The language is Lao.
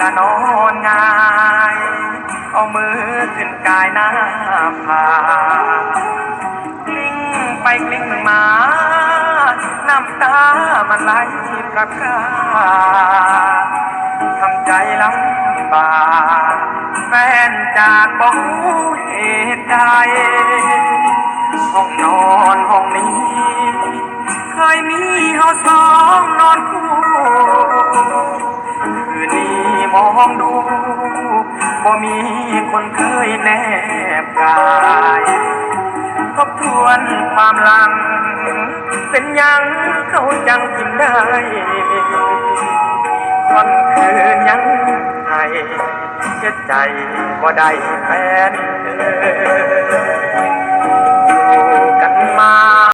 ກະນອນຫງາຍ ເອົາມືຂຶ້ນກາຍໜ້າຜາກ ກລິ້ງໄປກລິ້ງມາ ນ້ຳຕາມັນໄຫຼພະພາ ທຳໃຈລຳບາກ ແຟນຈາກບໍ່ຮູ້ເຫດໃດ ຫ້ອງນອນຫ້ອງນີ້ ເຄີຍມີເຮົາສອງນອນຄູ່ ຄືນນີ້ມອງດູ ບໍ່ມີຄົນເຄີຍແນບກາຍ ທົບທວນຄວາມຫຼັງ ເປັນຫຍັງເຂົາຈັ່ງຖິ້ມໄດ້ ຄ່ຳຄືນຍັງໄຫ້ ເຮັດໃຈບໍ່ໄດ້ແຟນເອີຍ.